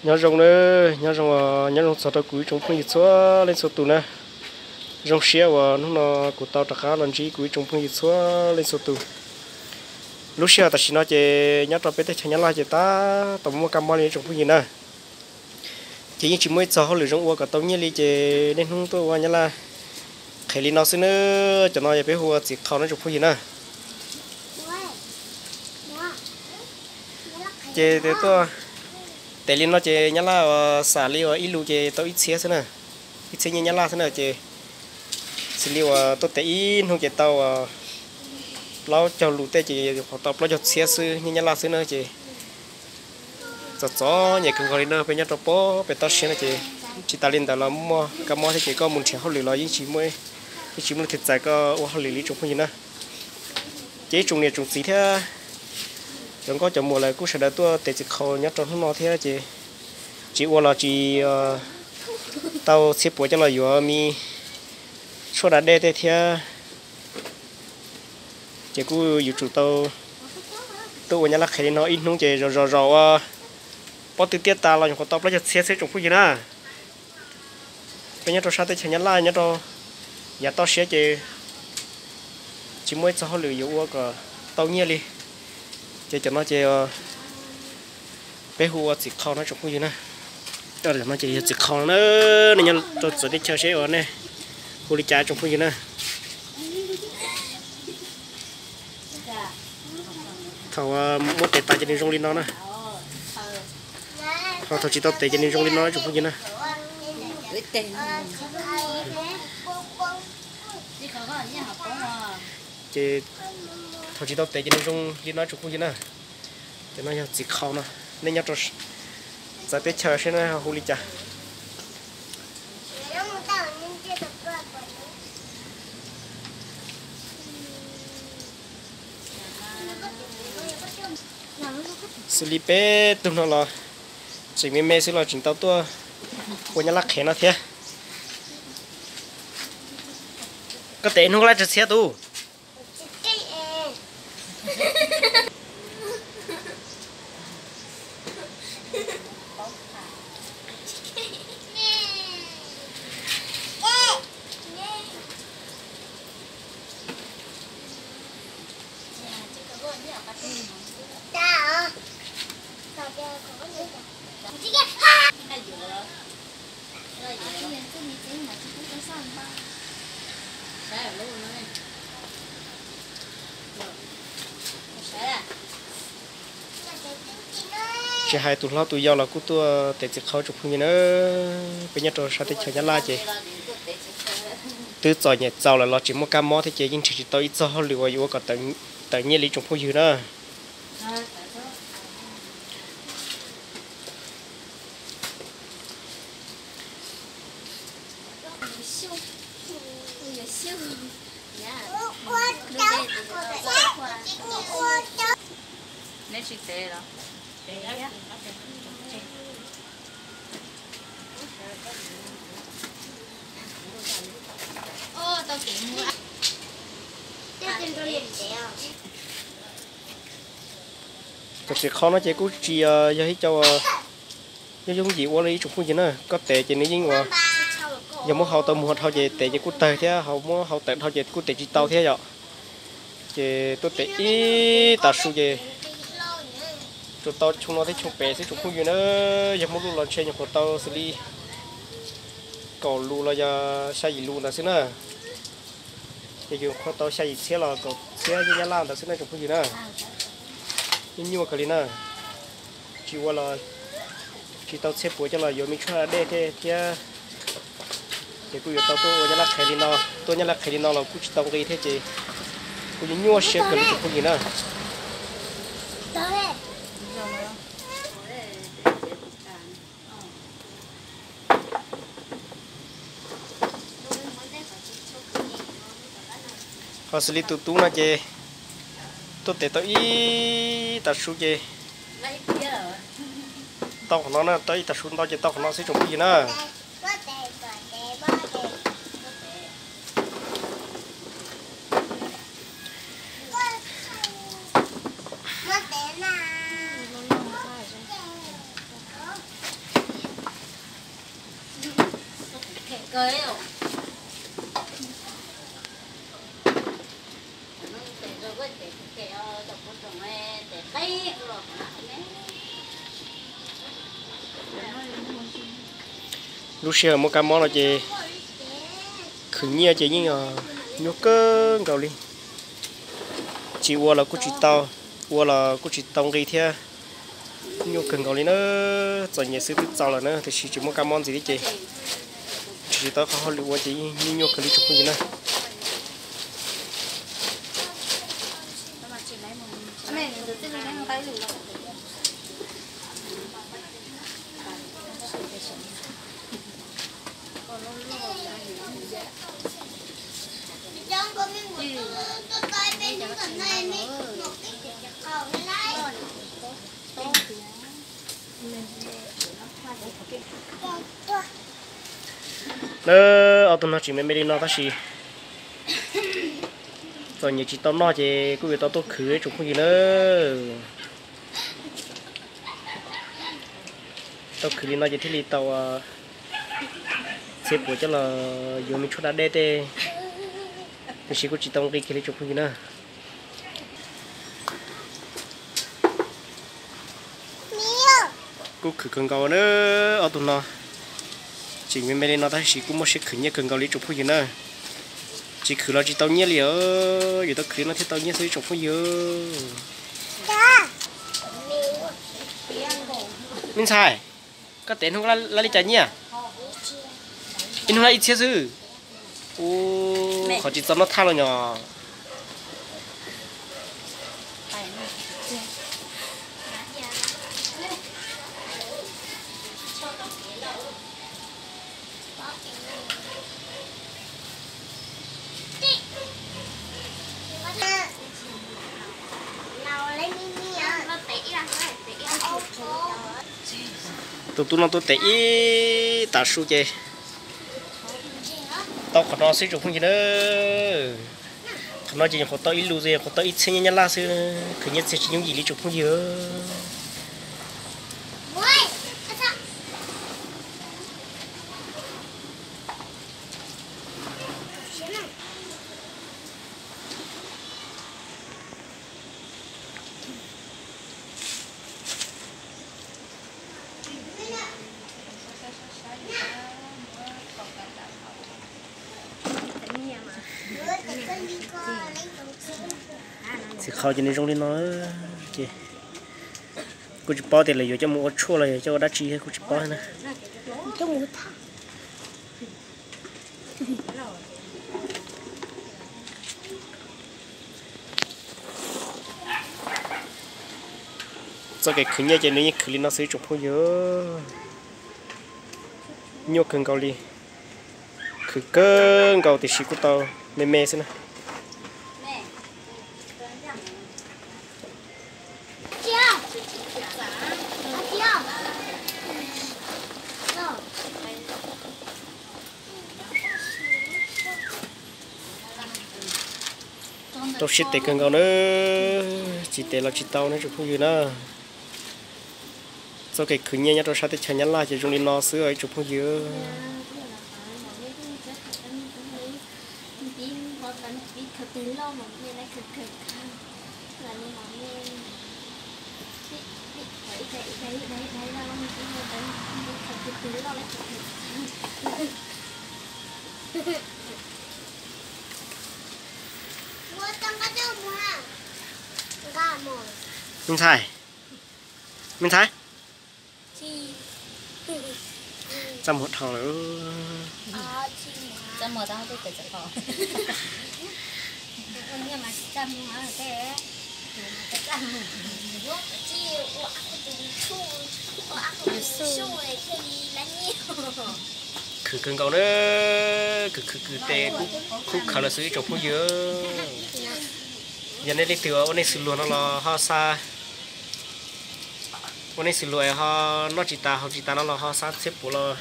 Nyob zoo na, nyob zoo, nyob zoo txog rau kuv ib tsoom phooj ywg txhua leej txhua tus na. Zoo siab uas hnub no kuv tau rov qab los ntsib kuv ib tsoom phooj ywg txhua leej txhua tus. Lub sij hawm tam sim no ces nyob rau peb teb chaws Nyab Laj ces tab tom muaj kab mob li ib tsoom phooj ywg na. Ces yeej tsis muaj ib txog hauj lwm zoo ua kom tau nyiaj li ces niaj hnub tuaj ua Nyab Laj qhev li no xwb na. Cov no yog peb hu ua txiv qhau no tsoom phooj ywg na. Ces tuaj tev li no ces Nyab Laj uas xam li uas ib lus ces tau ib txhiab xwb na, ib txhiab nyiaj Nyab Laj xwb na. Ces xws li uas tuaj tev ib hnub ces tau plaub caug lus tej ces nyuam qhuav tau plaub caug txhiab xwb nyiaj Nyab Laj xwb na. Ces txom txom nyem kawg nkaus li no, peb nyob rau pem toj siab no ces tsis tas li ntawd los muaj kab mob thiab ces koj mus nrhiav hauj lwm los yeej tsis muaj, yeej tsis muaj leej twg txais koj ua hauj lwm li tsoom phooj ywg na. Ces ib tsoom niam tsoom txiv thiab cov nkauj cov muam lawv kuj sawv daws tuaj tev txiv qhau nyob rau hnub no thiab ces tsis ua los tsis tau txhiab puav coj los yuav me tshuaj da dej tej thiab. Ces kuj yuav tsum tau tuaj ua Nyab Laj qhev li no ib hnub ces zos zos zos ua pob tw tiaj tas los nyuam qhuav tau plaub caug txhiab xwb tsoom phooj ywg na. Peb nyob rau sab teb chaws Nyab Laj nyob rau yav toj siab ces tsis muaj ib txog hauj lwm yuav ua kom tau nyiaj li. Ces cov no ces peb hu ua txiv qhau no tsoom phooj ywg na. Cov no ces yog txiv qhau no na, nej nyob rau txawv teb chaws seb ua nej hu li cas tsoom phooj ywg na. Thaum muab tev tas ces nws zoo li no na. Ho thaum tsis tau tev ces nws zoo li no tsoom phooj ywg na. Ces thaum tsis tau tev ces nws zoo li no tsoom phooj ywg na. Ces no yog txiv qhau no, nej nyob rau txawv teb chaws seb nej hu li cas. Xws li peb tug no los tseem me me xwb los tseem tau tuaj ua Nyab Laj qhev no thiab. Koj tev ib hnub koj laib tsawg txhiab tus? Tsis hais tus hlob tus yau los kuj tuaj tev txiv qhau tsoom phooj ywg na. Peb nyob rau sab teb chaws Nyab Laj ces twb txom nyem txaus lawm los tseem muaj kab mob thiab ces yeej nrhiav tsis tau ib txog hauj lwm uas yuav ua kom tawm nyiaj li tsoom phooj ywg na. Cov txiv qhau no ces kuj tsis yog ib co yooj yooj yim ua li ib tsoom phooj ywg na. Koj tev ces nws yeej ua, yog muab hau tau muag dhau ces tev ces kuj tawg thiab, ho muab hau tawm dhau ces kuj tev tsis tau thiab yom. Ces tuaj tev ib tav su ces tsuas tau xyoo no thiab xyoo pem xwb tsoom phooj ywg na. Yog muaj lub los ntshe nyuam qhuav tau xws li kaum lus los yog xya yim lus ntawd xwb na. Ces nyuam qhuav tau xya yim txhiab los kaum txhiab nyiaj Nyab Laj ntawd xwb na tsoom phooj ywg na. Nyuaj nyuaj kawg li na. Tsis ua los tsis tau txhiab puav coj los yuav me tshuaj dej thiab. Ces kuj yuav tau tuaj ua Nyab Laj qhev li no, tuaj Nyab Laj qhev li no los kuj tsis tau nqi thiab ces kuj nyuaj nyuaj siab kawg li tsoom phooj ywg na. Ho xws li tus tub no ces tuaj tev tau ib tav su ces tau qhov no na, tau ib tav su ntau ces tau qhov no xwb tsoom phooj ywg na. Lub sij hawm muaj kab mob no ces khwv nyiaj ces yeej nyuaj kawg nkaus li. Tsis ua los kuj tsis tau, ua los kuj tsis tau nqi thiab. Nyuaj kawg nkaus li na, txom nyem xwb twb txaus lawm na, tiam sis tsis muaj kab mob ntxiv thiab ces tsis tau qhov hauj lwm ua ces yeej nyuaj kawg li tsoom phooj ywg na. Na, ob tug no tseem me me li no tab sis txom nyem tsis tau noj ces kuj yuav tau tuaj khwv tsoom phooj ywg na. Tau khwv li no ces thiaj li tau txhiab puav coj los yuav me tshuaj da dej tej, tiam sis kuj tsis tau nqi kiag li tsoom phooj ywg na. Kuj khwv kawg nkaus na, ob tug no tseem me me li no tab sis kuj muaj siab khwv nyiaj kawg nkaus li tsoom phooj ywg na. Tsis khwv los tsis tau nyiaj li os, yuav tau khwv li no thiaj tau nyiaj xwb tsoom phooj ywg. Me ntxhais, koj tev hnub lab li cas nyiaj? Ib hnub lab ib txhiab xwb. Ua, qhov tsis txaus noj thaj los nyom. Tus tub no tuaj tev ib tas su ces tau qhov no xwb tsoom phooj ywg na. Qhov no ces nyuam qhuav tau ib lus, nyuam qhuav tau ib txhiab nyiaj Nyab Laj xwb, khwv nyiaj txiag tsis yooj yim li tsoom phooj ywg. Txiv qhau ces nws zoo li no ces kuj tsis paub tias lawv yuav coj mus ua tshuaj los yog coj ua dab tsi kuj tsis paub na. Txoj kev khwv nyiaj ces nws yeej khwv li no xwb tsoom phooj ywg. Nyuaj kawg nkaus li, khwv kawg nkaus tiam sis kuj tau me me xwb na. Tau siab tes kawg nkaus na, tsis tes los tsis tau na tsoom phooj ywg na. Txoj kev khwv nyiaj nyob rau sab teb chaws Nyab Laj ces zoo li no xwb os ib tsoom phooj ywg. Me ntxhais, me ntxhais, txaj muag dhau lawm. Khwv kawg nkaus na, khwv khwv khwv tes kub khub khawv lawm xwb ib tsoom phooj ywg. Yog nej leej twg ua nej xws luag no los ho xa, ua nej xws luag ho noj tsis tas haus tsis tas no los ho xa txhiab puav los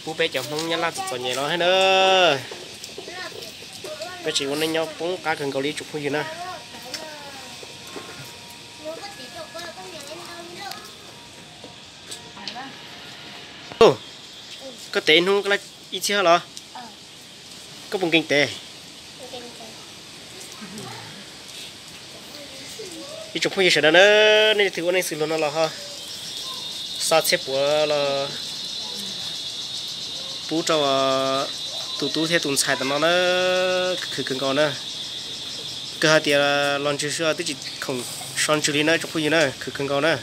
pub peb cov Hmoob Nyab Laj txom txom nyem no thiab na. Peb tseem ua neej nyob poob qab kawg nkaus li ib tsoom phooj ywg na. Koj tev ib hnub Ib txhiab los? Koj puas nkees tes? Ib tsoom phooj ywg sawv daws na, nej leej twg ua neej xws luag no los ho xa txhiab puav los pub rau tus tub thiab tus ntxhais tom no na, khwv kawg nkaus na. Kawg hais tias los ntswg xwb twb tsis khoom so ntswg li na tsoom phooj ywg na, khwv kawg nkaus na.